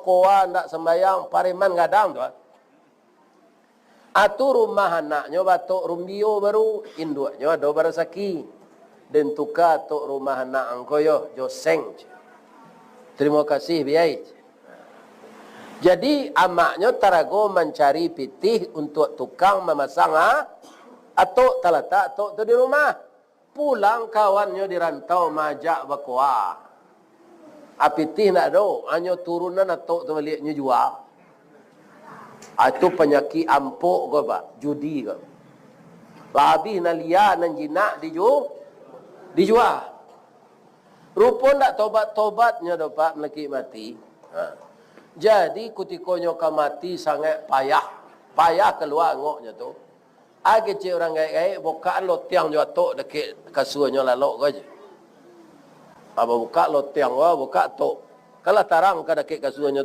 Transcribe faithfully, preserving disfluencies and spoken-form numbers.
koa ndak sambayang, pareman gadang tu, ah. Atu rumah anaknyo batok rumbio baru, induaknyo ado barasaki. Den tuka atok rumah anak angko yo, jo seng. Tarimo kasih, biai. Jadi, amaknyo tarago mancari pitih untuak tukang mamasang, ah, atok, talatak atok tu di rumah. Pulang kawannyo di rantau maajak bakoa. Ah, pitih ndak ado, hanyo turunan atok tu baliaknyo jua. Ah, itu panyakik ampok ko, Pak, judi ko. Lah abih nan lia, nan jinak diju-, dijua. Rupo ndak tobat-tobatnyo doh, Pak, malakik mati. Ha. Jadi, kutikonyo ka mati sangaik payah. Payah kalua angoknyo tu. Ai kecek urang gaek-gaek, bukaan lotiang jo atok dakek kasuanyo lalok ko aja. Abah bukak lotiang ko, bukak atok. Kan lah tarang ka dakek kasuanyo tu.